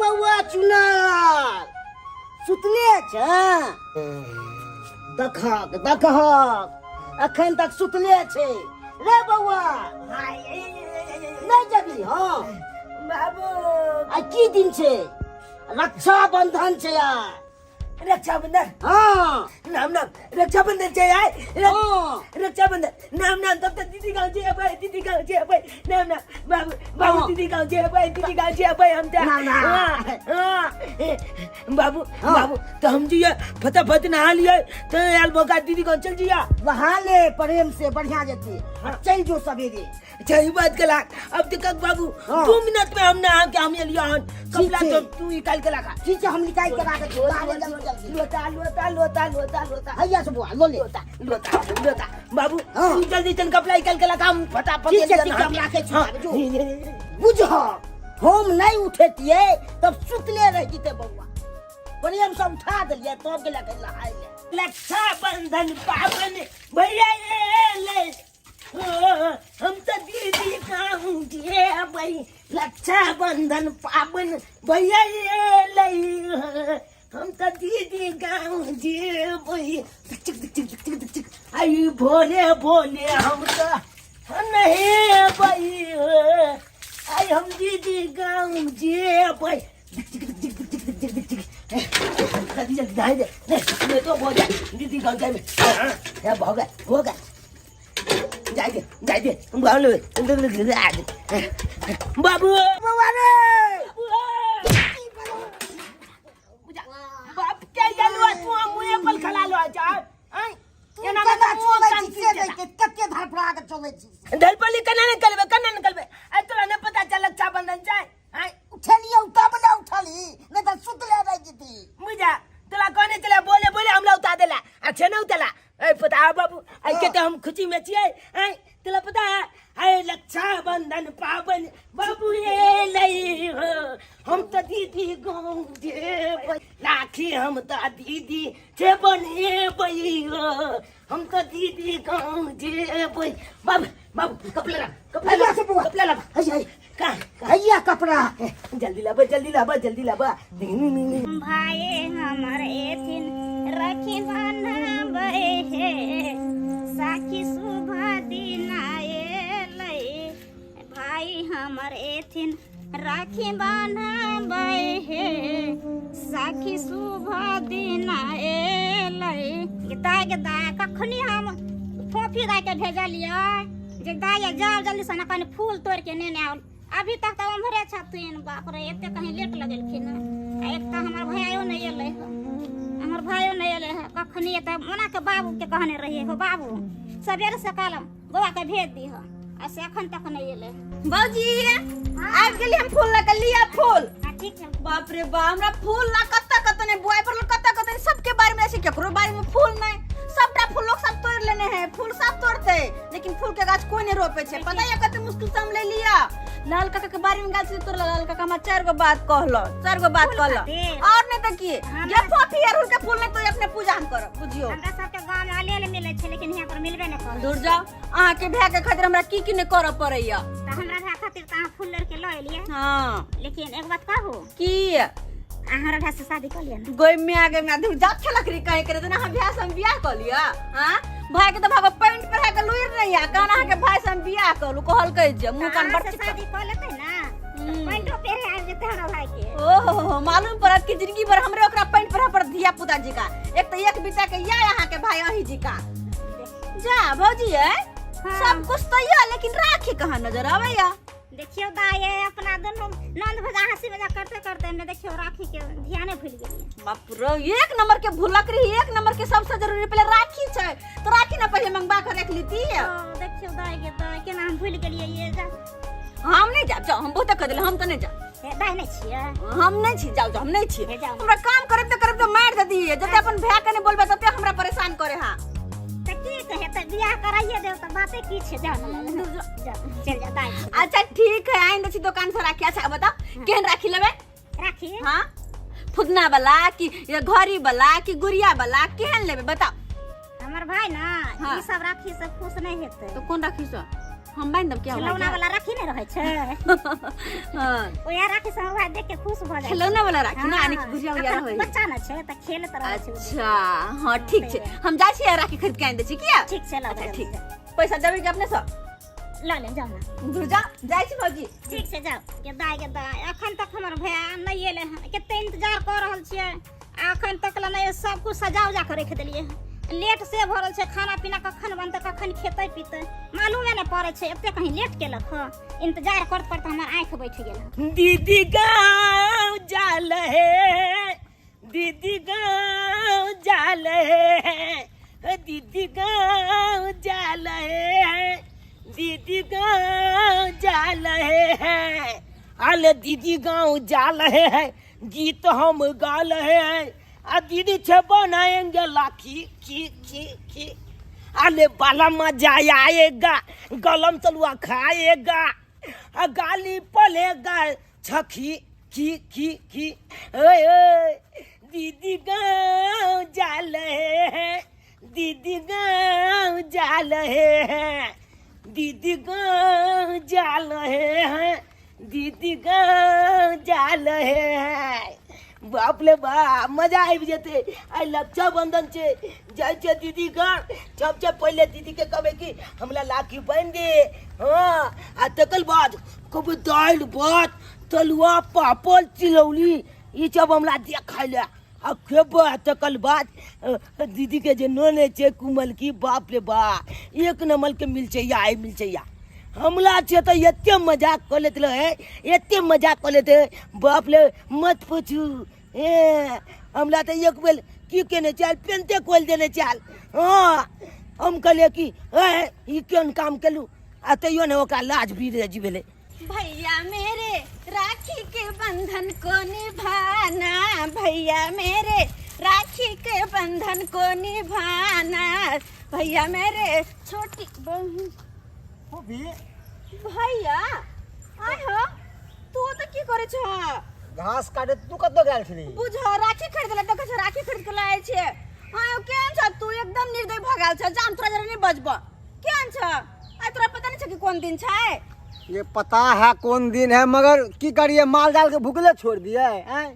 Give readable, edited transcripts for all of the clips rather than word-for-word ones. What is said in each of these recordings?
बौआ चुनार सुतले छ देखक देखक अखन तक सुतले छै रे बौआ नहि जगली हँ बाबू आइ की दिन छै रक्षाबंधन छै आइ रक्षाबंधन हाँ नाम नाम रक्षाबंधन छै आइ हाँ रक्षाबंधन नाम नाम तब तऽ दीदी गाँव जेबै दीदी गाँव जेबै नाम नाम बाबू बाबू हाँ। दीदी गाँव जेबै दीदी गाँव जेबै हम तऽ नाम, नाम। हाँ, हाँ। ए, बाबू हाँ। बाबू तऽ हम जइए फटाफट नहा लियै तऽ आयल मौका दीदी गाँव चल जइए वहाँ ले प्रेम से बढ़िया जेती हाँ। चल जो सवेरे सही बात कला अब तो कक बाबू हाँ। 2 मिनट में हम नहा के हम एलियो हन कपड़ा छै। तो तू निकाल के लगा ठीक छै हम निकाल के राखै छी बाहरे जल्दी जल्दी लोटा लोटा लोटा लोटा लोटा हैया से बुआ लो ले लोटा लोटा लोटा बाबू हाँ। तू जल्दी चल कपड़ा निकाल के लगा हम फटाफट ठीक छै, एलियन ठीक छै, हन। हम राखै छी, हाँ। जो। बुझह हम नहि उठेतियै तब सुतले रहि जेतै बौआ प्रेम से उठा देलियै तब गेलै नहाय ले रक्षाबंधन पावन भैया ये ले हम तो दीदी गाँव जेबै रक्षाबंधन पावन भैया एलै हम तो दीदी गाँव जेबै आई भोरे भोरे हम तो नहेबै आई हम दीदी गाँव जेबै जल्दी जल्दी नहाय दे नहीं तो हो जाए दीदी गाँव जाए हो गया हो गया जाइ दे जाइ दे बाबू बाबू बौआ रे बाप के यलवा तू मुए पर खला लो जा आय तू एना केना में मुंह चलै कान छी से पीट नहि कते धड़फड़ा के चलै छी धरपली कना ने करबे कना ने करबे आय तोरा ने पता चल रक्षाबंधन जाय आय उठेलियै तब ने उठली नहि तऽ सुतले रहि जेती बुझा तोरा कहने चले बोले बोले हमरा उता देला अच्छे न उतला ए पता है बाबू आई के तो हम खुशी में छियै आई तोरा पता है आय रक्षाबंधन पावन बाबू ये लई हो हम तो दीदी गाँव जेबै राखी हम तो दीदी जे बनेबै हो हम तो दीदी गाँव जेबै बाबू बाबू कपड़ा ला कपड़ा ला हैया से बौआ। कपड़ा ला हैया का हैया कपड़ा जल्दी लाबा जल्दी लाबा जल्दी लाबा भाई हमर एथिन रखी बनाबै हे साखी शुभ दिन एलै भाई हमर एथिन राखी बनाबै हे साखी शुभ दिन एलै दाय के दाय कखनी हम फोफी दाय के भेजलियै जे दाय जाओ जल्दी से कनि फूल तोड़ के नेने आउ अभी तक तऽ उम्हरे छथिन बाप रे एते कहीं लेट लगेलखिन हँ आ एक तऽ हमर भाइयो नहि एलै हँ हमर भाइयो नहि एलै हँ कखनी एतऽ ओना के बाबूके कहने रहियै हो बाबू सबेरे सकाल बौआ के भेज दीह आ से एखन तक नहि एलै भौजी आबि गेली हम फूल लऽ के लिअ फूल हँ ठीक छै बाप रे बा हमरा फूल ना कत्ता कत्ता नहीं बुआई पर कत्ता कत्ता नहीं सबके बारे में ऐसे केकरो बारे में फूल नहीं सबटा फूल लोग सब तोड़ लेने हैं फूल सब तोड़ते लेकिन फूल के गाछ कोई नहीं रोपे छे पता है कते मुश्किल से हम ले लिया लाल काका के बारे में गाछ तोड़ लाल काका हमरा चार गो बात कहलो चार गो बात फूल कहलो खातिर? और नहीं तो की हमरा- ये फोफी अरहुल के फूल नहीं तो अपने पूजा हम करब बुझियो हमरा सबके गाँव में अलेल मिलै छै लेकिन यहाँ पर मिलबे नहि करै दूर जाओ अहाँ के भाय के खातिर हमरा की की नहीं करऽ पड़ैया तऽ हमरा भाय खातिर तऽ अहाँ फूल लोढ़ के लऽ एलियै हाँ लेकिन एक बात कहू की अहाँ हमरा भाय से शादी कऽ लिअ ने गोई में आगे में आधे जा खेलक री कहे करे जना हम बियाह से हम बियाह क लिया हां भाई के तो भागो पैंट पहिरा के लुइर नहीं आ कहना अहाँ के भाई से हम बियाह करू कहल कह जे मुंह कान अहाँ बड़ से शादी कऽ लेतै ने तऽ पैंटो पहिरे आबि जेतै हमरा भाय के ओहो हो मालूम पड़त कि जिंदगी भर हमरे ओकरा पैंट पहिरा पर धिया पुता जी का एक तो एक बीता के या अहाँ के भाई अही जी का जा भौजी है हाँ। सब कुछ तो या लेकिन राखी कहाँ नजर आवे या देखियौ दाय अपना दुनू नंद भजा हंसी मजाक करते करते हमे देखियौ राखी के ध्याने भूल गेलियै बाप रे एक नंबर के भुलक रही एक नंबर के सबसे जरूरी पहले राखी छै तो राखी ना पहले मंगवा के रख लीती ओ, देखियौ दाय के दाय केना हम भूल गेलियै ये जा हम नहीं जाब जाओ हम बहुत कह दिले हम तो नहीं जाब हे दाय नहि छियै हम नहीं छी जाओ जाओ हम नहीं छी हे जाओ। हमरा काम करब त करब त मार दे दिए जते अपन भाय के नहीं बोलबे तते हमरा परेशान करे हा तऽ की कहे तऽ बियाह कराइए देब तऽ बाते की छै जाओ ने जाओ चलि जाओ दाय छै। अच्छा ठीक है आइन दे छी दुकान से राखी अच्छा बताओ केहन राखी लेबे राखी हाँ फुदना वाला कि या घड़ी वाला कि गुड़िया वाला केहन लेबे बताओ हमर भाय ने हाँ। ई सब राखी से खुश नहि हेतै तो कौन राखी से हम बांधि देब क्या खिलौना वाला राखी नहि रहै छै। हां। ओएह राखी से हमरा देख के खुश भऽ जाइ छै। खिलौना वाला राखी ना, यानी हाँ, कि गुड़िया उड़िया अखन रहै। बच्चा न छै तऽ खेलैत रहै छै। अच्छा हां, ठीक छै, हम जाइ छियै राखी खरीद के आनि दै छी किया। ठीक छै, लऽ अच्छा जल्दी। ठीक, पैसा देबै कि अपने से? लऽ ले, जाउ ने। दूर जा, जाइ छी भौजी। ठीक छै, जाउ। के दाय के दाय, अखन तक हमर भैया नहि एलै हन। कते इंतजार कऽ रहल छियै आ अखन तक लए नहि। सब कुछ सजा उजा के राखि देलियै हन। लेट से भऽ रहल छै। खाना पीना कखन बनतै, कखन खेतै पीतै, मालूमे नहि पड़ै छै। एते कहीं लेट केलक हँ। इंतजार करत करत हमर आँखि बैठ गेल हन। दीदी गाँव जाल है, दीदी गाँव जाल है, दीदी गाँव जाल है, दीदी गाँव जाल है। अले दीदी गाँव जाल है, गीत हम गाल है आ दीदी छे बनाएंगे लाखी खी खी खी। अले बाला मजा आएगा, गलम तलुआ खाएगा आ गाली पलेगा छखी खी खी खी। ओए ओए दीदी गाँव जाल है, दीदी गाँव जाल है, दीदी गाँव जाल है, दीदी गाँव जाल है। बाप रे बाप, मजा आबि जेतै। आइ रक्षाबंधन छै, जाइ छै दीदी गाँव। सबसे पहिले दीदी के कहबै कि हमरा राखी बान्हि दे। हँ, आ तकर बाद कहबै दालि भात तलुआ पापड़ चिलौली ई सब हमरा दे खाइ लए आ खेबै। आ तकर बाद दीदी के जे नोने छै कुमल की, बाप रे बा, एक नंबर के मिलचैया आइ मिलचैया। हमला छै तऽ एते मजाक कऽ लेत रहे, एते मजाक कऽ लेत रहे, बाप रे मत पूछू। ए हमरा तऽ एक बेर की केने चाल, पेंटे खोलि देने चाल। हँ, हम कहलियै कि ए ई केहन काम केलहुँ, आ तैयो ने ओकरा लाज भी रह भेलै। भैया मेरे राखी के बंधन को निभाना, भैया मेरे राखी के बंधन को निभाना, भैया मेरे छोटी बहन। फूफी। भैया आय हो, तू तो की करे छ? घास काटे। तू कतऽ गेल छली? बुझ, राखी खरीद ले, देखै छ राखी खरीद के लायल छियै। हाँ, केहन छ तू? एकदम निर्दय भऽ गेल छ। जाम तोरा जरा नहीं बजब। केहन छ? आइ तोरा पता नहीं छ कि कोन दिन छै? ये पता है कौन दिन है, मगर की करिए, माल जाल के भुखले छोड़ दिए हैं।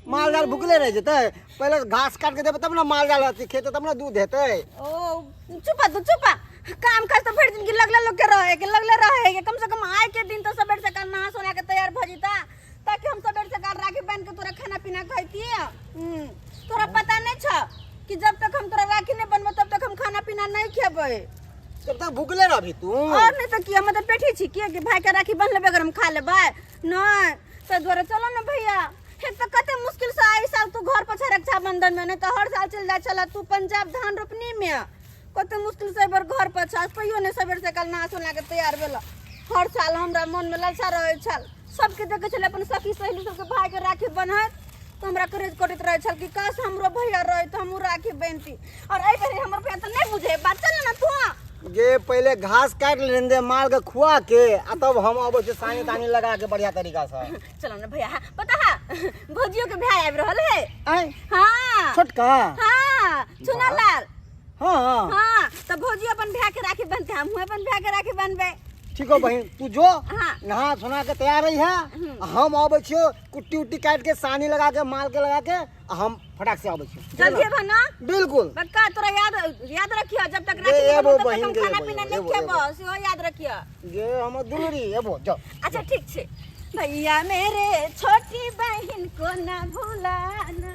माल जाल भुखले रह जेतै। पहले घास काट के देबै तब ना माल जाल अथी खेतै, तब ना दूध हेतै। ओ चुपा, तू चुपा। काम काज तो भरि दिन के लगले लोग के रहे के लगले रहे के। कम से कम आय के दिन तो सबेर से काल नहा सोना के तैयार भ जेता, ताकि हम सबेर से काल राखी बांध के तोरा खाना पीना खैतिए। तोरा पता नहीं छ कि जब तक हम तोरा राखी नहीं बनबो तब तक हम खाना पीना नहीं खेबै। तब तक भुखले रहबी तू? और नहीं तो किया, मतलब पेठी छी किया कि भाई के राखी बन लेबे अगर हम खा लेबै नहीं। तो द्वारा चलो ना भैया। एक तो कते मुश्किल से आई साल तू घर पर छे रक्षाबंधन में, नहीं तो हर साल चल जाए छला तू पंजाब धान रोपनी में। कते मुश्किल से एबर घर पर छा, कहियो नहीं सबेर से कल नहा सोना के तैयार भेल। हर साल हमरा मन में लालसा रहे छल, सबके देखे छल अपन सखी सहेली सबके भाई के राखी बन्हत तो हमरा करेज कटैत रहे छल कि काश हमरो भैया रहे तो हमहूँ राखी बान्हती। और एहि बेर हमर भैया तो नहीं बुझे बात। चल ना तू। जे पहले घास काट लेने दे माल के खुआ के, आ तब हम अबै छी सानी तानी लगा के बढ़िया तरीका से। चलो ना भैया। हाँ, पता है भौजियो के भाई आबि रहल है। आय? हाँ। छोटका? हाँ, चुना लाल। हाँ। हाँ, तो भौजी अपन भैया के राखी बांधते, हमहूँ अपन भैया के राखी बांधबे। ठीक हो बहिन, तू जो। हाँ। नहा सोना के तैयार रही है, हम अबै छियो कुट्टी उट्टी काट के सानी लगा के माल के लगा के, आ हम फटाक से अबै छियो। जल्दी अबह ना। बिल्कुल। पक्का तोरा याद याद रखियो, जब तक ए, राखी नहीं एबो बनबो तब तक बहिन हम के, खाना एबो, पीना नहीं एबो, खेबो, एबो। सेहो याद रखियो। ये हमर दुलरी एबो जो। अच्छा ठीक छै। भैया मेरे छोटी बहन को ना भुलाना।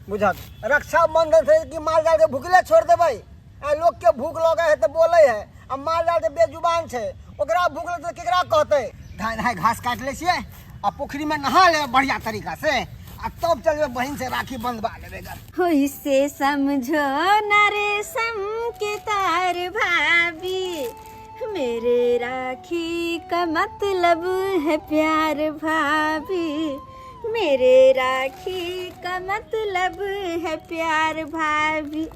बुझल रक्षाबंधन से कि माल जाल के भूखले छोड़ देबै? आ लोग के भूख लगे है तो बोले है, आ माल जाल के बेजुबान छै, ओकरा भूख लगतै तऽ केकरा कहतै? धाय धाय घास काटि लै छियै आ पोखरी में नहा लेबै बढ़िया तरीका से, आ तब चलबै बहिन से राखी बंधवा लेबै गर। हो इसे समझो न रेशम के तार भाभी, मेरे राखी का मतलब है प्यार भाभी, मेरे राखी का मतलब है प्यार भाभी।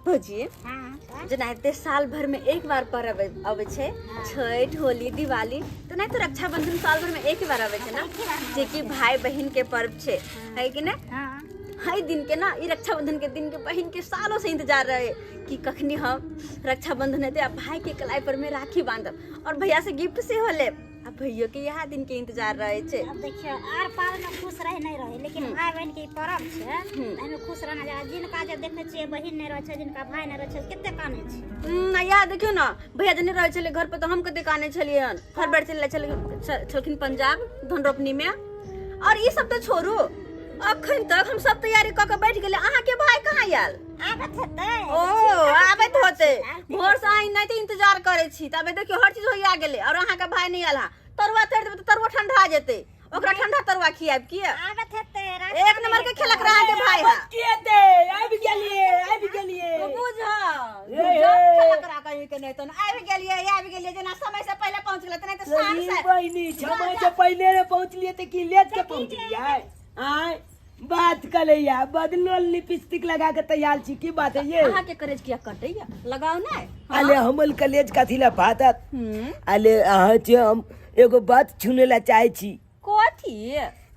भौजी, हाँ। जेना एते साल भर में एक बार पर्व अबै छै, छठि, होली, दिवाली, तऽ नहि तो रक्षाबंधन साल भर में एक बार अबै छै ना, जे कि भाई बहिन के पर्व छै, है कि ने? हाँ। हर दिन के ना ई रक्षाबंधन के दिन के बहिन के सालों से इंतजार रहे कि कखनी हम रक्षाबंधन हेतै आ भाई के कलाई पर में राखी बांधब और भैया से गिफ्ट सेहो लेब। आ भैयो के इएह दिन के इंतजार रहे छै। अब देखियो आर पाबनि में खुश रहे नहीं रहे, लेकिन भाई बहन के ई पर्व छै, एहिमे खुश रहना चाही। जिनका जब देखे छियै बहिन नहीं रहे छै, जिनका भाई नहीं रहे छै, कते कानै छै। इएह देखियो ना, भैया जने रहे छलै घर पर तऽ हम कते कानै छलियै हन। हर बेर चलि छलै छलखिन पंजाब धन रोपनी में। और ई सब तऽ छोड़ू, अखन तक हम सब तैयारी कऽ के बैठ गेलियै, अहाँ के भाई कहाँ आयल? आबैत हेतै। ओ आबैत होतै, भोर से अहीं नहि तऽ इंतजार करै छी, तबे देखियौ हर चीज होइया गेलै और अहाँ के भाई नहि आयल। हा तरुआ तरि देबै तऽ तरुआ ठंडा जेतै, ओकरा ठंडा तरुआ खियाब की? आबैत हेतै। एक नंबर के खेलक रहा के भाई। हा की हेतै? आबि गेलियै, आबि गेलियै। बुझ ए, ए। खेलक रहा कहीं के नहि तऽ आबि गेलियै, आबि गेलियै, जेना समय से पहिले पहुँच गेलै तऽ नहि तऽ शाम तोरी से बहिनी समय से पहिले ने पहुँचलियै तऽ की लेट के पहुँचलियै? आय बात कलैया बदलो लिपस्टिक लगा के तैयार छी, की बात है ये? अहाँ के करेज किया कटैया? लगाओ ने। अले हमल कलेज कथी ला फाटत? अले अहाँ छे, हम एगो बात छुने ला चाहे छी। कथी?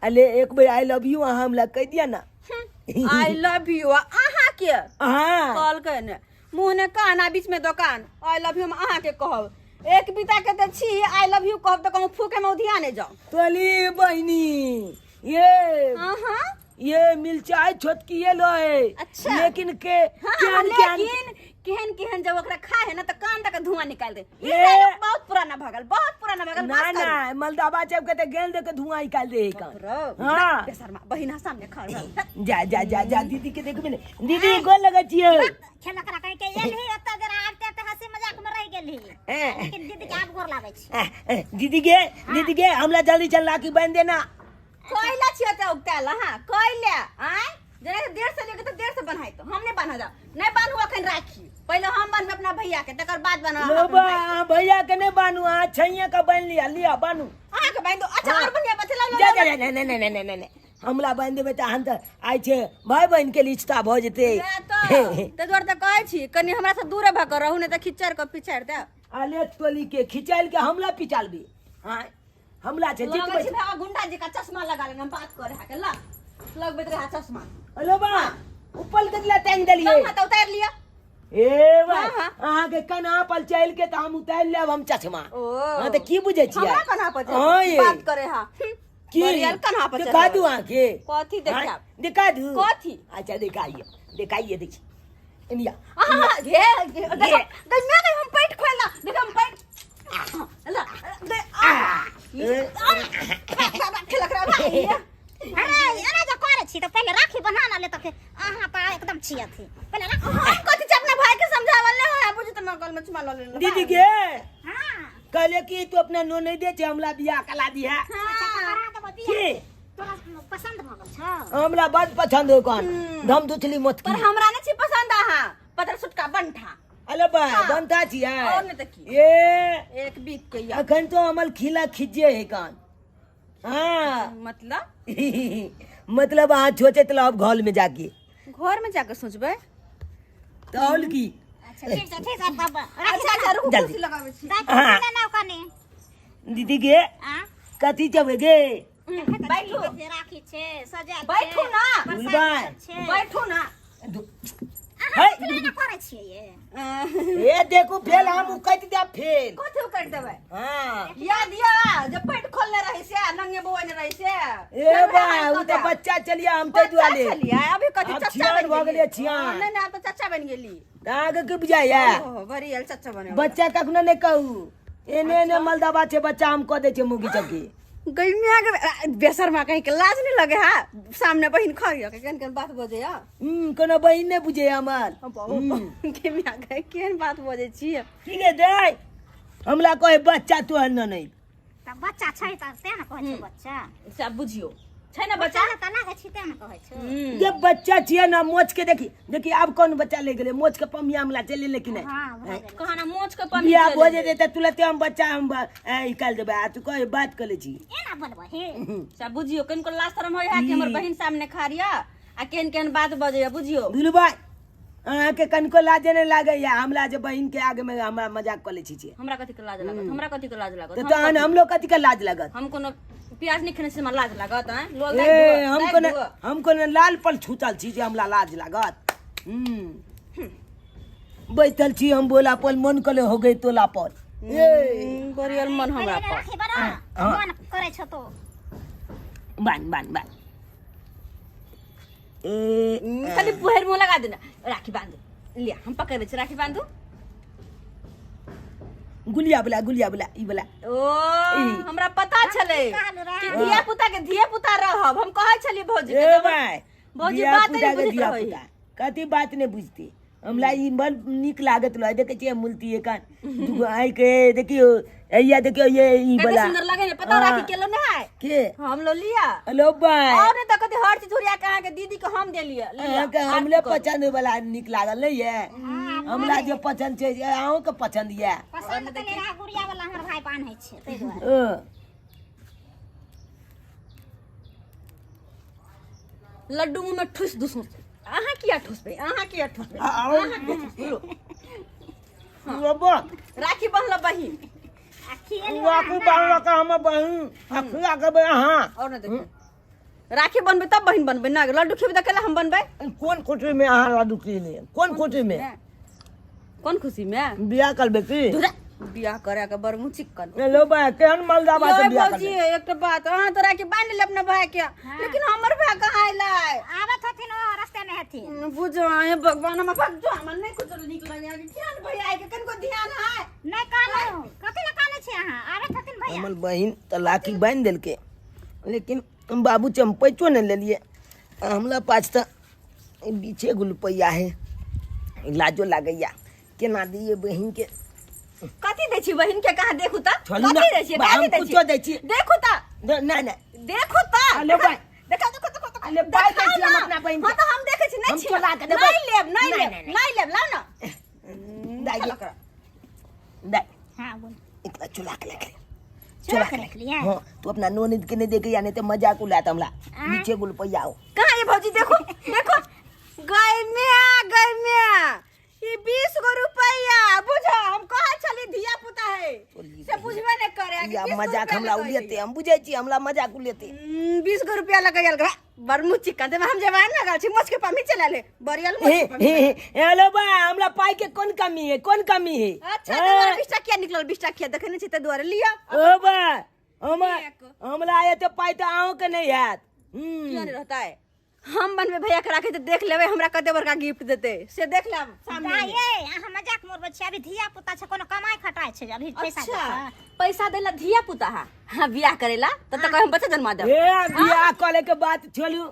अले एक बेर I love you अहाँ हमरा कह दिया ना। I love you अहाँ के? हाँ। कहलकै ने मुँह ने कान आ बीच में दोकान। I love you हम अहाँ के कहब? एक बीता के तऽ छी, I love you कहब तऽ कहूँ फूके में उधिया नहि जाओ। तोली बहिनी ये हाँ ये मिलचाई छोटकी ये लो है। अच्छा। लेकिन के हाँ, केहन केहन लेकिन केहन केहन जब ओकरा खाए है ना तऽ कान तक धुआं निकाल दे। ई ए। डायलॉग बहुत पुराना भऽ गेल, बहुत पुराना भऽ गेल। ना बस करू। ना मलदाबा जब के गेल दे के धुआं निकाल दे है कान। रौ, हाँ। बेशर्मा बहिना सामने खड़ रहल। जा जा जा जा, दीदी के देखबे ने, दीदी गोल लगै छियै। खेलक रखै के एलही ओतऽ जरा आबिते आबिते हंसी मजाक में रहि गेलही, लेकिन दीदी के आब गोर लागै छी। दीदी के, दीदी के हमरा जल्दी चल राखी बांध देना। कैला छियै तऽ उगताल अहाँ कैला? आँय जेना कि देर से लेके तऽ देर से बन्हाइ तो हम नहि बान्ह जाउ, नहि बान्हू अखन राखी, पहिले हम बान्हबै अपना भैया के तकर बाद बान्हब लो अहाँ बा अपन भाई के। अहाँ भैया के नहीं बानू, अहाँ छैया के बान्हि लिया, लिया बानू। अहाँ के बान्हि दो। अच्छा हाँ। और बढ़िया बच्चा लाउ, जा लाउ, जा लाउ। नहीं नहीं नहीं नहीं नहीं, हमरा बान्हि देबै तऽ अहाँ तऽ आइ छै भाई बहिन के रिश्ता भऽ जेतै। वएह तऽ ताहि दुआरे तऽ कहै छी कनि हमरा से दूरे भऽ कऽ रहू, नहि तऽ खिच्चर कऽ पिछाड़ि देब। अले टोली के खिचाइल के हमला पिचालबी? हाँ हमला छै लगै जितबै छी भाई गुंडा जी का चश्मा लगा लेना, बात करे है के ला लगबैत रहे चश्मा। अरे बा ऊपर कतला टांग देलियै? हां तऽ उतारि लिअ। ए भाई हाँ, हाँ। अहाँ के कन्हा पर चल के तऽ हम उतारि लेब हम चश्मा। ओ। हाँ तऽ की बुझै छियै हमरा कन्हा पर चढ़ि हाँ ये। बात करे हा की बरियल कन्हा पर दिखा चढ़ल। दू अहाँ के? कथी देखायब? हाँ, दिखा दू। कथी? अच्छा दिखाइए, दिखाइए, देखिए इंडिया। आहा, घे घे, देखो गई मैं गई, हम पेट खोलना, देखो हम पेट ला दे आ खेलक रहा भाई। अरे एना जे करै छी तऽ पहिले राखी बन्हा ना ले, तऽ अहाँ तऽ एकदम छी अथी। पहिले राखी हम कथी छै अपना भाई के समझावल नहीं है, बुझ त नकल में चुमा ल लेलक। दीदी के हाँ कहले कि तू अपना नो नहीं दे छे, हमला बियाह कला दी है। अच्छा तऽ करा देबो बियाह। की तोरा पसंद भऽ गेल छौ? हमरा बड पसंद हो कौन धम दुथली मत पर की। हमरा नहीं छी पसंद अहाँ पतर सुटका बंठा। अरे बा बनता छियै और नहीं तऽ की? ए एक बीत के या अखन तो अमल खिला खिजे है कान। हाँ मतलब? मतलब अहाँ सोचैत रहब घर में जाके। घर में जाके सोचबै तऽ और की? अच्छा ठीक छै, ठीक छै, तब राखी। अच्छा अच्छा रुकू, जल्दी। कुर्सी लगाबै छी। राखी हाँ। बन्हा ना कनी। दीदी के आ कथी चबे गे? बैठू। राखी छै सजायल छै, बैठू ना। प्रसाद बुलबाय। सब छै। बैठू ना। अहाँ है। कथी लए एना करै छियै ये? ए देखू फेल हम उकैत देब फेल। कथी उकैट देबै? हाँ याद या जब पेट खोलने रही से नंगे बौने रही से। ए बा उ तऽ बच्चा चलिया हम ताहि बच्चा दुआरे छलियै, अभी कथी आब चच्चा छियान बनि भऽ गेलियै, गेली। छियान। नहीं नहीं आब तऽ चच्चा बनि गेली। तऽ अहाँके की बुझाइया? ओहो, बड़ी आयल चच्चा बने। बच्चा कखनो नहि कहू, एने एने मलदाबा छै बच्चा, हम कऽ दै छियै मुगी चक्की। गई मिया के बेशर्मा कहीं के लाज नहीं लगे हा, सामने बहिन खड़ी के केहन केहन बात बजै हा। कोनो बहिन नहि बुझै हमर। के मिया के केहन बात बजै छियै? की गे दाइ हमरा कहे बच्चा तोहर न नहीं। तऽ बच्चा छै तऽ तें ने कहै छै बच्चा। सब बुझियो छै ने बच्चा बच्चा तऽ लागै छै तें ने कहै छै। जे बच्चा छियै ना मोच के देखी देखी आब कोन बच्चा ले गेलै मोच के पमिया हमला चलि लेकिन नहि। हाँ भऽ गेलै। कहा ना मोच के पमी बियाह चलि भऽ गेलै। जेतै तऽ तुरते हम बच्चा हम निकालि देबै आ तू कहे बात कऽ लै छी। एना बोलबै हे? सब बुझियो कनिको लाज शरम होय है कि हमर बहिन सामने खारिया आ केहन केहन बात बजैया बुझियो। दुनू भाई अहाँके कनिको लाजे नहि लागैया हमरा जे बहिन के आगे में हमरा मजाक कऽ लै छी से? हमरा कथी के लाज लागत? हमरा कथी के लाज लागत? तऽ तहन हमलो कथी के लाज लागत? हम कोनो प्याज नहीं खेने छी हमरा लाज लागत? आँय लोल ए दाइ हम दाइ कोनो धुअ। हम कोनो लाल पर छूतल छी जे हमरा लाज लागत? बैठल छी हम बोला पर मन कले हो गई तोला पर ए बरियल मन हमरा पर राखी बना हाँ। मन करे छो तो बान बान बान ए खाली पुहर मुँह लगा देना राखी बांधू लिया हम पकड़ छी राखी बांधू गुलिया वाला गुलिया वाला ई वाला ओ ई। हमरा पता छलै कहलु रे। कि धिया पुता के धिया पुता रहब हम कहै छलियै भौजी के ए तऽ भाई भौजी धिया बात पुता नहि के बुझैत धिया रहै। पुता कथी बात नहि बुझते हमरा ई बड़ नीक लागत रहे देखै छियै मूर्ति एकान दूगो आँखि के देखियौ हैया देखियौ ये ई कते वाला सुंदर लगे ने पता हाँ। राखी केलो ने है के हम लो लिया हेलो भाई और नहीं तऽ कते हर चीज ओरिया के अहाँके दीदी के हम देलियै लिअ, अहाँके आरती हमरे करू। पसंद वाला नीक लागल नहीं ये हमरा जे पसंद छै से अहूँके पसंद ये पसंद तऽ नहि रहा गुड़िया वाला हमर भाई बान्है छै ताहि दुआरे लड्डू मुँह में ठुस दुसू अहाँ किया ठुसबै अहाँ किया ठुसबै अहाँ किया ठुसबै? बाबा राखी बन्हल बहिन आ खिएलियौ राखी बान्हल के हमर बहिन आ खिया के अहाँ और न देखियौ राखी बनबै तब बहिन बनबै ना लड्डू खेबै तऽ केला हम बनबै कोन खुशी में अहाँ लड्डू खिएलियै कोन खुशी में कोन खुशी में बियाह करबै की धुरा बियाह करे के बड़ मुँह चिक्कन हेलो बा केहन मलदावा से ये बियाह भौजी करबै एकटा बात अहाँ तो राखी बान्हि ले अपना भाई के लेकिन हमर भाई कहाँ अयलै आबत हथिन ओ रास्ते में हथिन बुझो हे भगवान हमरा भगजो हमरा नहि कुछ नीक लगे ध्यान भैया के कनको ध्यान है नहि कानू कथी लए कानै छी अहाँ आबैत हथिन भैया हमर बहिन तऽ लाठी बान्हि देलकै लेकिन हम बाबू से हम पैसो नहि लेलियै आ हमरा पास तऽ बीसे गो रुपैआ है लाजो लागैया केना दियै बहिनके कथी दै छी बहिन के कहाँ देखू तऽ चलू ना, कथी दै छियै बा, हम कथी दै कुछो दै छियै। देखू तऽ नहि नहि देखू तऽ अले बाई। देखा देखो देखो देखो अले बाई दै देखाउ छी हम ना। अपना बहिन के। हाँ तऽ हम देखै छी हम नहि छी चोरा के देबै। नहि लेब नहि नहि, लेब नहि, नहि लेब लाउ ना दाइ चलो करा। दाइ हाँ बोल एकरा चुरा के रख ले चुरा के रख लियै हाँ तू अपना नोनित के नहीं देखे या नहीं तो मजाक उड़ात हमरा नीचे गुल रुपया हो कहाँ ये भौजी देखो देखो गय म्या गय म्या ई 20 गो रुपया बुझो हम कहा छली धिया पुता है से बुझबे नहीं करे या मजाक हमरा उड़ेते हम बुझै छी हमरा मजाक उड़ेते 20 गो रुपया लगा गेल बड़ मुँह चिक्कन ते हम जवान लगल छी मोछ के पम्मी चला ले बरियल मोछ के पम्मी हेलो बा हमरा पाई के कोन कमी है कोन कमी है अच्छा तुम्हारा 20 टकिया निकलल 20 टकिया देखे नहीं छी ते दुआरे लिया ओ बा हमरा एक। हमरा एते पाई तऽ अहूँ के नहीं हैत क्यों नहीं रहता है हम बनबे भैया के राखे तो देख लेबे हमरा कते बड़का गिफ्ट देते से देख लेब सामने में। दाइ अहाँ मजाक मोरबै छी अभी धिया पुता छै कोनो कमाइ खटाइ छै अभी पैसा अच्छा देतै। पैसा देला धिया पुता हा हाँ बियाह करेला तब तक हम बच्चा जन्मा देब ए बियाह करे के बात छोड़ू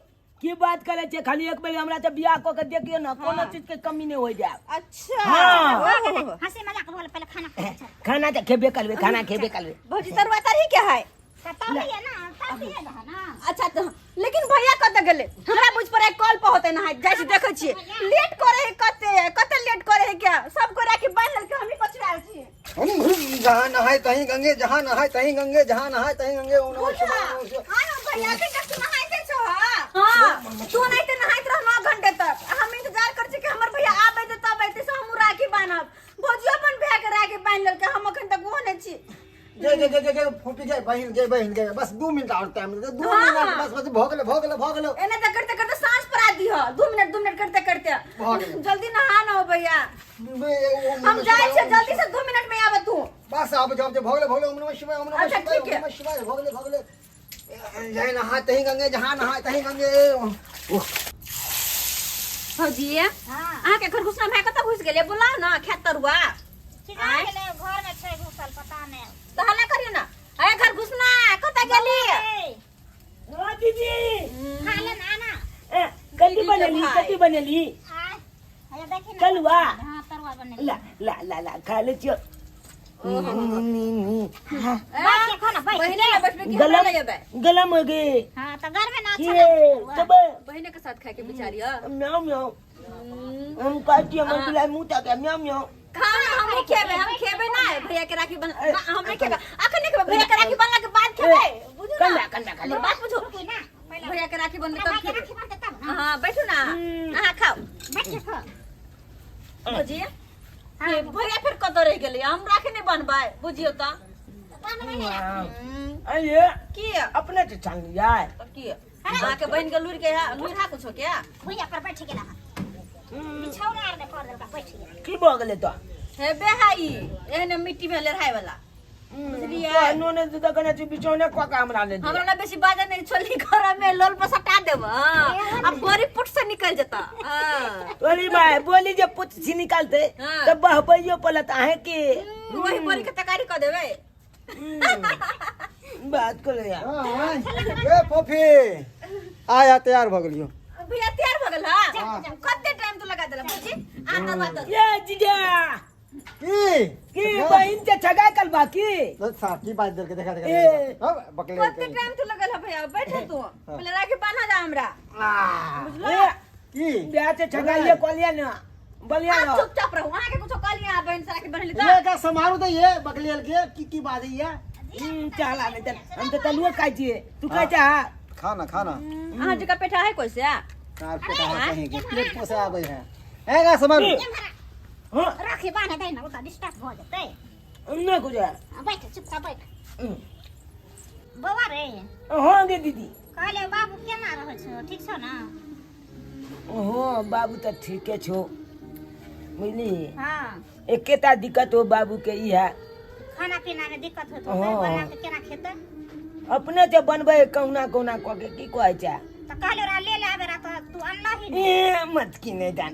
की बात करे छै खाली एक बेर हमरा से बियाह कऽ के देखियौ ने कोनो चीज के कमी नहीं हो जाए अच्छा हाँ। ओहो। हंसी मजाक भऽ गेल पहिले खाना खाइ छै खाना तऽ खेबे करबै खाना खेबे करबै भौजी तरुआ तरही के है तऽ तबिए ना तबिए ना ना अच्छा तो लेकिन भैया कत गेले हमरा बुझ पर कॉल पर होते ना जाइ छी देखै छियै लेट करे है कते कते लेट करे है क्या सब को राखी बांध लेलकै हमही पछुआल छी हम जहाँ नहाय तहीं गंगे जहाँ नहाय तहीं गंगे जहाँ नहाय तहीं गंगे ओम नमः शिवाय ओम नमः शिवाय। हाँ भैया के कब नहाइते छो हां तू नहीं ते नहाइत रह 9 घंटे तक आ हम इंतजार कर छी कि हमर भैया आबे ते तब आते से हम राखी बांधब भौजी अपन भैया के राखी बांध लेलकै हम अखन तक ओहो नहीं छी गे गे गे गे गे फूटी गे बहिन गे बहिन गे बस 2 मिनट और टाइम दे 2 हाँ, मिनट हाँ। बस बस भऽ गेलै भऽ गेलै भऽ गेलै एना तऽ करते करते साँझ परा दीह 2 मिनट 2 मिनट करते करते भऽ गेलै। जल्दी नहा ना हो भैया बे, ओम हम नमः जाइ शिवाय, छियै ओम जल्दी से 2 मिनट में आब तू बस आब जाओ भऽ गेलै भऽ गेलै ओम नमः शिवाय ओम नमः अच्छा, शिवाय ठीक ओम है। नमः शिवाय भऽ गेलै भऽ गेलै जय नहा तहीं गंगे जहाँ नहा तहीं गंगे ओह भौजी हाँ अहाँके घर घुसना भाय कतऽ घुसि गेलै बोलाउ ने खेत तरुआ खिजा गेलै घर में छै घुसल पता नहि तऽ हल्ला करियौ ने अरे घर घुसना कतऽ गेली ए, हाँ दीदी खा ले ना ना ए, कथी दीदी के बनेली भाई। कथी बनेली आय हैया देखी ना तरुआ? हाँ तरुआ बनेली ला ला ला ला खा ले छियो बैठ के खा ना बैठ बहिने लग बैठबे कि हमरा गलम लग जेबै गलम हो गए हाँ तऽ घर में ना के अच्छा लगै तब बहिने के साथ खाय के बिचारी ह म्याऊ म्याऊ हम कहती हमर बिलाई मुंह ताके म्याऊ म्याऊ खाना हम नहीं खेबे हम खेबे ना भैया के राखी बन ना, हम नहीं खेबे अखन नहीं खेबे भैया के राखी बनला के बाद खेबे बुझू ना कन्ना कन्ना खा ले हमर बात बुझू रुकी ना पहिले भैया के राखी बनले अपना तब भाई के खेबे राखी बांधते तब ना हां बैठू ना अहाँ खाओ बैठ के खा बुझिए ये भैया फिर कतऽ रहि गेलै हम राखी नहीं बनबै बुझियौ तऽ बनबै नहि राखी अरे की अपने से छान लिया तब की अहाँके बहिन के लुरि के लुरि हा कुछो के भुइया पर बैठ गेला हन। बिछौना आर में कर देलका बैठ गेल। की भऽ गेलै तो? हेबे है ई एहने मिट्टी में लेरहाय वाला, बुझलियै? कहनो ने तू तऽ कहने छी बिछौने कऽ के हमरा ले। हमरा ना बेसी बाजे नहीं, छोली घर में लोल पर सटा देब, हाँ। अब बड़ी पुट से निकल जता, हाँ। बोली भाई, बोली जे पुत छी निकालते हाँ। तऽ बहबैयो पड़त अहें के। वही बोली के तकारी कर देबे। बात कर यार। हाँ, ए फोफी आया, तैयार भऽ गेलियो। भैया तैयार भ गेल। हां, कते टाइम तो लगा देला भौजी आ तरुआ तो। ये जीजा। की? की बहिन के छगाय कल बाकी। तो साथी बात दर के देखा देखा। ए। हाँ, बकले। कते टाइम तो लगल है भैया, बैठ तू पहले, राखी बांधा जा हमरा। ए, की? ब्याह से छगाइए कहलिए ना, बोलिए आप ना। चुपचाप रहो, अहाँ के कुछो कहलिए बहन से राखी बन्हली ये त का समारू तो ये बकले के की की बात है ये? चला नहीं चल, हम तो तलुआ खाइ छियै, तू खाइ छा? खाना खाना। अहाँ जका पेठा है कोई से? कार पेटा है कहीं के, पेट पोसे आबै है। ए का समारू। हां। राखी बान्ह दे ने, ओतऽ डिस्टर्ब भऽ जेतै। नहि कुछ। बैठ, चुपचाप बैठ बौआ रे। हाँ गे दीदी। कहले बाबू केना रहै छौ, ठीक छौ ने? हाँ बाबू तऽ ठीके छौ, बुझली? हाँ। एकेटा दिक्कत हो बाबू के ई है। खाना पीना में दिक्कत होत होतै? हाँ। बना के केना खेतै? अपने से बनबै कहुना कहुना कऽ के, की कहै छै। तऽ कहले रहा ले ले आबे रहा तऽ तू अनलही नहि। ए मत की नहि जान,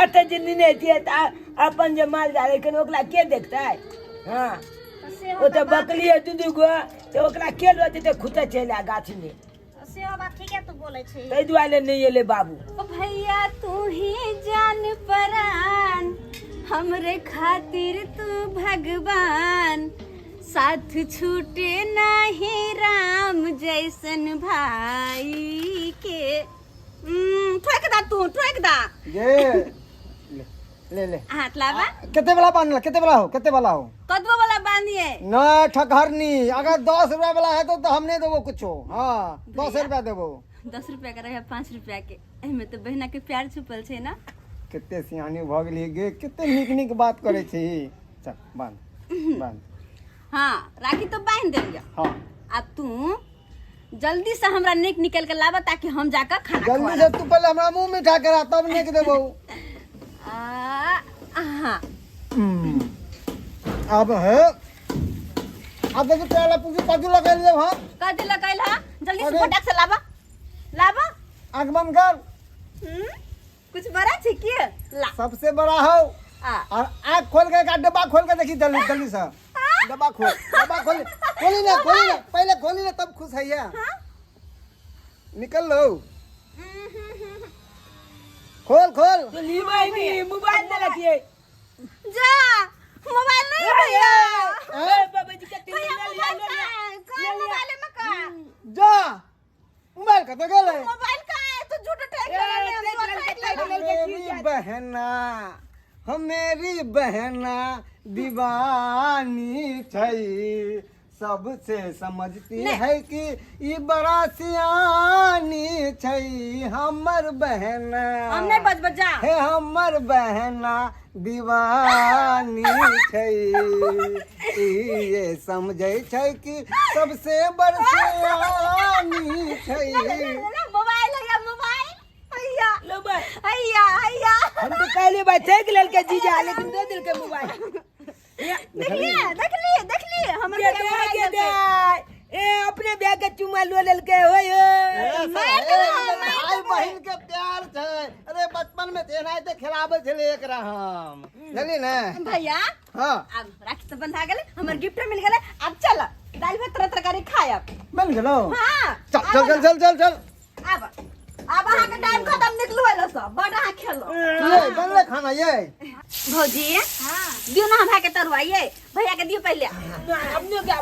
एते जे लेने छियै तऽ अपन जे माल जाल है ओकरा के देखतै? हाँ। तऽ सेहो ओ तऽ तऽ बात बकली है दू दू गो, तऽ ओकरा के लऽ जेतै खुते चलि आ गाछीमे? सेहो बात ठीके तू बोलै छी। ताहि दुआरे नहि एलै बाबू। ओ भैया, तू ही जान परान, हमरे खातिर तू भगवान, साथ छूटे नाही राम जैसन भाई के। ठोक दा तू, ठोक दा। ये ले ले ले। हाथ लावा। कितने वाला बांधला? कितने वाला हो, कितने वाला हो? कतबो वाला बांधिए। न ठकहरनी, अगर 10 रुपया वाला है तो हम नहीं देबो कुछो। हाँ, 10 रुपया देबो। 10 रुपया के रहे, 5 रुपया के, एहिमे तो बहिना के प्यार छुपल छै ना। कते सियानी भऽ गेली गे, कते नीक नीक बात करै छी। चल बांध बांध। हाँ, राखी तो बांध देलियो। हाँ। अब तू जल्दी से हमरा नेक निकल के लाबा ताकि हम जाकर खाना जल्दी से तू पहले हमरा मुंह मीठा करा, तब नेक देबो। आ, हाँ। अब है, अब देखी तोरा पूछी कद्दू लगा लियो। हाँ। कथी लगैल हा? जल्दी से। अरे। फटाक से लाबा, लाबा। आँख बंद कर। कुछ बड़ा छै की? ला। सबसे बड़ा हो। आ। और आँख खोल के का डब्बा खोल के देखी, जल्दी जल्दी से डब्बा खोल, डब्बा खोल। खोली ना, खोली ना, पहले खोली ना, तब खुश है। ये निकल लो, खोल खोल। तो ली बहिनी, मोबाइल देलक ये। जा, मोबाइल नहीं भैया। ए बाबा जी के तीन भैया ले लिया, मोबाइल ले लिया। कहाँ है? कहाँ है मोबाइल में? कहाँ? जा, मोबाइल कत गेलै? मोबाइल कहाँ है? तू झूठ ठेक ए, रहा है। देख लेलकै, देख लेलकै, मेरी की जात। बहना, हम मेरी बहना दीवानी छै, सबसे समझती है कि ई बड़ा सियानी छै हमर बहना। हम नहीं बजब, जा। हे हमर बहना दीवानी छै, ई ये समझै छै कि सबसे बड़ सियानी छै। मोबाइल हैया, मोबाइल हैया। लो भाई। हैया हैया। हम तो कहले भाई ठेक लेलकै जीजा, लेकिन दे देलकै मोबाइल। देखलिए, देखलिए, देखलिए, हमर के भैया दे मोबाइल के दे। देलकै। ए अपने ब्याह के चुमा लो लेलकै, ओए ओए। भाई बहिन के प्यार छै। अरे बचपन में तऽ एनाहिते खेलाबै छलियै एकरा हम, बुझलियै ने? भैया। हाँ। अब राखी तो बंधा गेलै, हमर गिफ्ट मिल गेलै, अब चल दालि भात तरह तरकारी खायब। बन गेलौ? हाँ। चल चल चल चल चल चल। आब आब अहाँके टाइम खत्म, निकलू एलो सब, बड अहाँ खेलो। ये बनले खाना ये? भौजी, दियौ ना हमरा के तरुआ, ये भैया के दियौ पहिले। अपने के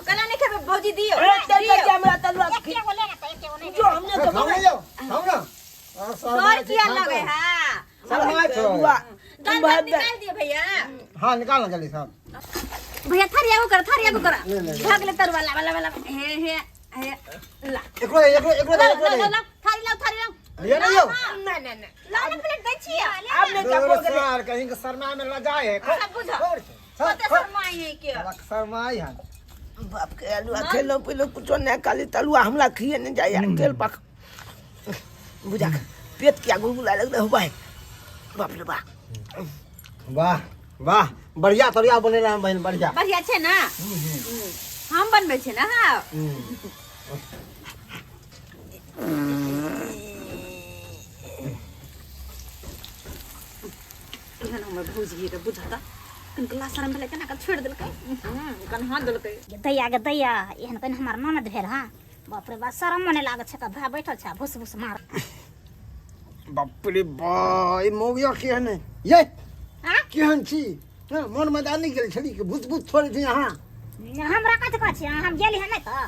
केना नहीं खेबै भौजी? दियौ। ए चल दियौ। चल, हमरा तलुआ एके गो ले ना तऽ एके गो नहि। जो हमने के खाऊ ना यौ, खाऊ ना। डर किया लगे? हाँ। शर्माइ छौ। तलुआ। दालि भात निकाल दियौ भैया। हाँ, निकाल ना जल्दी सब। भैया, थारी आगू कर, थारी आगू कर। ले, ले, ले। भाग ले तरुआ, लावा लावा लावा, हे हे हे, ला। एकरो दे, एकरो, एकरो दे, लाओ। एकरो लाओ। दे। लाओ थारी, लाओ थारी, लाओ। लिया ना यौ। ना ना ना। लाओ ना, प्लेट दै छियै। आपने क्या बोल दूर सार कहीं के शर्मा में लजाए है। सब बुझो। कते कते शर्माई है के? शर्माई है। बाप के आलू खेलो पिलो कुछो नहीं, खाली तलुआ हमरा खिए नहीं जाए तेल पक बुझा। पेट किया गुलगुला लगलै हो भाई, बाप रे बाप। वाह वाह, बढ़िया तरिया बनेला है बहन, बढ़िया। बढ़िया छै ना, हम बनबै छै ना। हाँ। एहन हमर भौजी रे बुझता कनिक लाशरम भेलै, केना कऽ छोड़ि देलकै, कन्हा देलकै। गे दैया, गे दैया, एहन कनि हमर ननद भेल। हाँ, बाप रे बाप, शरमो नहि लागै छै। भाय बैठल छै, भूस भूस मार। बाप रे बा, ई मौगिया केहन है ये? हाँ? केहन छी? हाँ, मन में दानी गेल छली कि भूत भूत छोड़े छी अहाँ? हमरा कथी कहै छी? हम गेली हँ नहि तऽ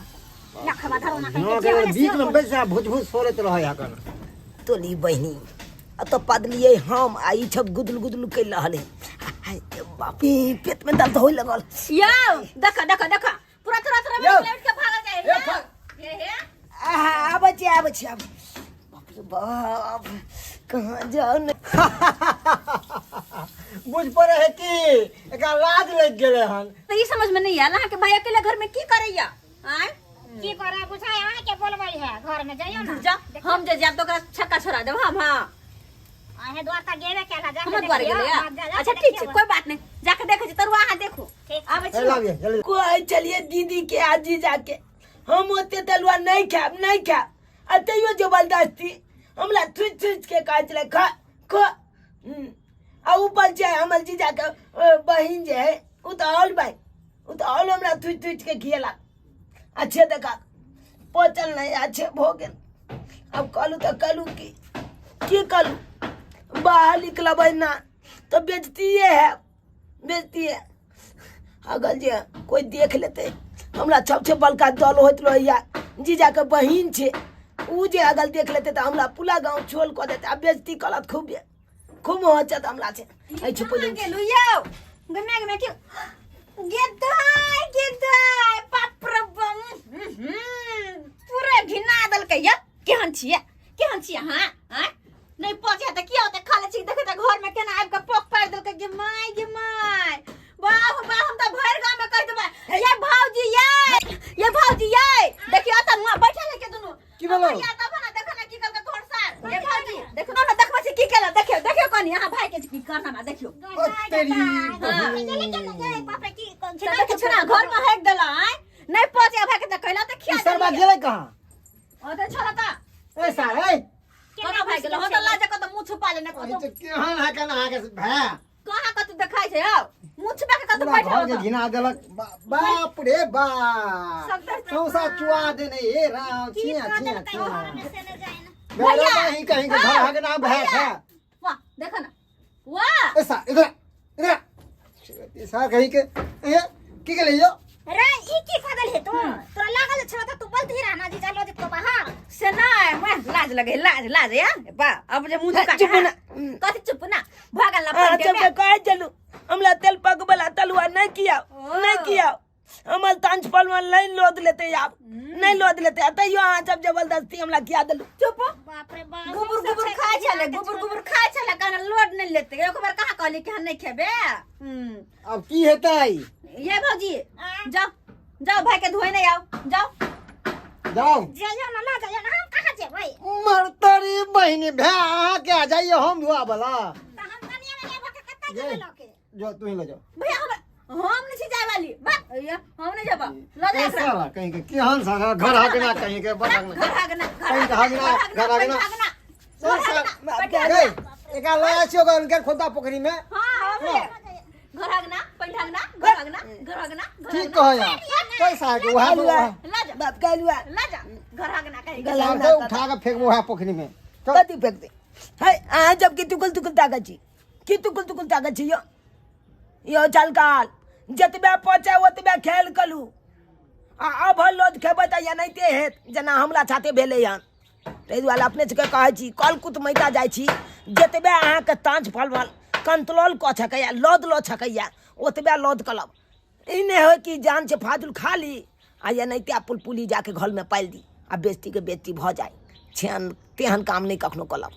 लखबा धरो ना। हाँ, कहीं के बीच में बैस भूत भूत छोड़ैत रहै है कन। तोली बहिनी, आ तऽ पदलियै हम आ ई छब गुदुल गुदुल कहि रहल है। हाय, बाप रे, पेट में दर्द होय लगल। यौ देख देख देख, पूरा थोड़ा थोड़ा यौ। उठ के भागल जाए। ए, हे हे। आहा, आबै छी, आबै छी, आबै। बाप रे बाप, कहाँ जाउ ने? बुझ पड़े है कि एकरा लाज लागि गेलै हन। तऽ ई समझ में नहीं आयल, अहाँके भाई अकेले घर में की करैया आँय? की करे बुझाय, अहाँके बोलबै है, घर में जइयो ना। जा, हम जे जायब तऽ ओकरा छक्का छोड़ा देब हम। हाँ। अहे द्वार तक गेबे केला, जा। हमर द्वारे गेलै। अच्छा ठीक छै, कोई बात नहीं, जाके देखै छी। तरुआ अहाँ देखू, आबै ए, छी। लाबिए जल्दी। कोई चलिए दीदी के आजी जाके, हम ओते तलुआ नहीं खायब, नहीं खायब, आ तैयो जबरदस्ती हमरा थुच थुच के कहै छलै खा खा। आ ऊपर जे हमर जीजा के बहिन जे है, ओ तऽ ऑल भाई, ओ तऽ ऑल हमरा थुच थुच के खियेलक। अच्छे देखा पचल नहीं, अच्छे भऽ गेल। अब कहलू तऽ कहलू की की कहलू, बाहर निकलबै ना तऽ बेजतिए है, बेजतिए। अगर जे कोई देख लेतै हमरा, सबसे बड़का दल होइत रहैया जीजाके बहिन छै, उ जे अगर देख लेतै तऽ हमरा पूरा गाँव छोल कऽ देतै आ बेजती करत। खूब खूब हँचत हमरा छै एहि छै। कहाँ गेलू यौ? गमे गमे के गेदाय गेदाय, बाप रे बम, पूरे घिना देलकै या। केहन छियै, केहन छियै अहाँ आँय? नहि पहुँचे तऽ किया ओते खा लै छी? देखै तऽ घर में केना आबि कऽ पोक पारि देलकै। गे माय, गे माय, बाप बाप, हम तऽ भरि गाँव में कहि देबै। ये भौजी, ये ये भौजी, ये देखियो तऽ मुँह बैठल है के दुनू। की भेलौ? भैया तब ना देखो ना की करके तोहर सार। ये भौजी देखो ना, देखबै छी की केला। देखियो देखियो, कनी अहाँ भाई के की करना बा, देखियो। ओ तेरी बहिन। बाप रे, की तऽ देखै छी ना, घर में हेक देला आँय। नहि पहुँचे भाई के तऽ कहला तऽ खिया ई सरबा देलियै। गेलै कहाँ? ओ तऽ छोड़ा तऽ। ए सार, ए। कोना भाई गेलो? हम तऽ लाज कऽ तऽ मुँह छुपा लेने। अरे तऽ केहन है केना अहाँके भाय? कहाँ कतौ देखाइ छै यौ? मुँह छुपा के कतौ पूरा बैठल घर के होतौ। घिना देलक। बाप रे बाप, सब तऽ सौसा चुआ देने। हे राम, की छिया कऽ छिया देलकै छिया। घर में से नहि जाय ना। मेरा बहिन कहीं के घर हगना भैंस है। वाह देखो ना, वाह। ए सार, इधर आ, इधर आ। ई सार कहीं के, ए की गेलै यो? रे, ई की कऽ देलही तू? तोरा लागल छौ तऽ तू बोलती रह ना, जीजा लऽ जेतौ बाहर। से नहि, वाह, लाज लगे, लाज लाज या बा। अब जे मुँह झुका चुप के ना। कथी चुप ना भऽ गेल ना? अहाँ पानि सबके के कहै छलहुँ हमरा तेल पकबला तलुआ नहि किया, नहि किया, हमर तांच पलवा नहीं लोद लेते, आब नहीं लोद लेते, आ तैयो अहाँ सब जबरदस्ती हमरा खिया देलू। चुप। बाप रे बाप। गुबुर गुबुर खाइ छलै, गुबुर गुबुर खाइ छलै, कहना लोड नहि लेतै। एक बार कहाँ कहली कि हम नहि खेबे? अब की हेतै? ये भौजी, जाओ जाओ, भाई के धोए नहीं आओ, जाओ। जाओ। जइयो ना, लऽ जइयो ना, हम कहाँ जेबै? मरतरी बहिनी, भै अहाँ के आ जाइए, हम धोआ वाला। तऽ हम कनिया मनिया भऽ के कतऽ ये। जेबै लऽ के? जो तू ही ले जाओ। भैया, हम नहीं छी जाय वाली बात, ये हम नहीं जेबा, ल जा ए एकरा। साला कहीं के केहन साला घर हगना कहीं के बड़ हगना। घर हगना, घर कहीं के हगना, हगना, घर हगना। हगना। सब साल गई एकरा लगा छियो उनकर खोदा पोखरी में। हां हां भैया, घर हगना, पैंट हगना, घर हगना, घर हगना, घर ठीक हगना। कह यार, कैसा है के वहाँ कहलुआ। ला जा। बाप कहलुआ। ला जा, घर हगना कहीं के। गला साल से उठा के फेंकबो है पोखरी में। चल। कथी फेंक दे है? अहाँ जब की तुकुल तुकुल ताकत छी, की तुकुल तुकुल ताकत छी? यो यो चलकाल जतबे पचे ओतबे खेल कलू, आ अब लोद खेबै तऽ एनाहिते हेत जेना हमरा साथे भेलै हन। ताहि दुआरे अपने सबके कहै छी, कल कुत मैता जाइ छी, जतबे अहाँके ताँच फल फल कंट्रोल कऽ सकैए, लौद लऽ सकैए, ओतबे लौद कलब। ई नहि होइ कि जान छै फाजुल खा ली आ एनाहिते पुलपुली जाके घरमे पालि दी आ बेजतीके बेजती भऽ जाय। छेहन तेहन काम नहि कखनो कलब।